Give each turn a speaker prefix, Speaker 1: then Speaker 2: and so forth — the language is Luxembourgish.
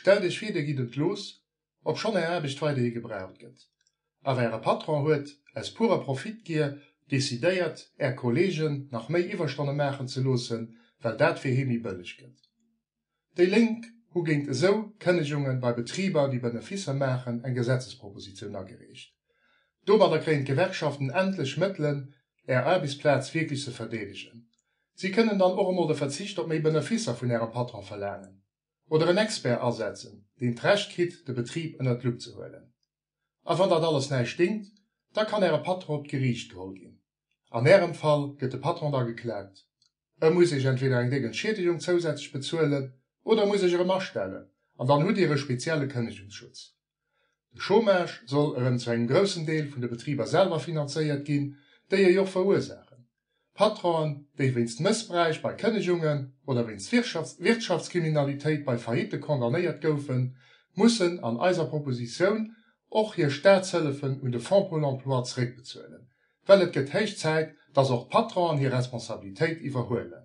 Speaker 1: Stellt Iech vir, Dir gitt entlooss, obschonn Är Aarbecht weiderhi gebraucht gëtt. Awer Äre Patron huet, aus purer Profitgier, decidéiert, Är Kolleegen nach méi Iwwerstonne maachen ze loossen, well dat fir hee méi bëlleg gëtt. Déi Lénk hu géint esou Kënnegunge bei Betriber, déi Beneficer maachen, eng Gesetzespropositioun agereecht. Domadder kréien d'Gewerkschaften endlech Mëttelen, Är Aarbechtsplaz wierklech ze verdeedegen. Si kënnen dann och emol de Verzicht op méi Beneficer vun Ärem Patron verlaangen. Oder en Expert asetzen, deen d'Recht kritt, de Betrib ënnert d'Lupp ze huelen. A wann dat alles näischt dingt, da kann Äre Patron op d'Geriicht geholl ginn. An Ärem Fall gëtt de Patron da geklaakt. E muss Iech entweder eng déck Entschiedegung zousätzlech bezuelen oder e muss Iech erëm astellen, an dann hutt Dir e spezielle Kënnegungsschutz. De Chômage soll erëm zu engem groussen Deel vun de Betriber selwer finanzéiert ginn, déi e jo och verursaachen. Patronen, déi wéinst Mëssbräich bei Kënnegungen oder wéinst Wirtschaftskriminalitéit bei Faillitte condamnéiert goufen, mussen an eiser Propositioun och hir Staatshëllefen un de Fonds pour l'emploi zeréckbezuelen, well et gëtt héich Zäit, dass och d'Patronen hir Responsabilitéit iwwerhuelen.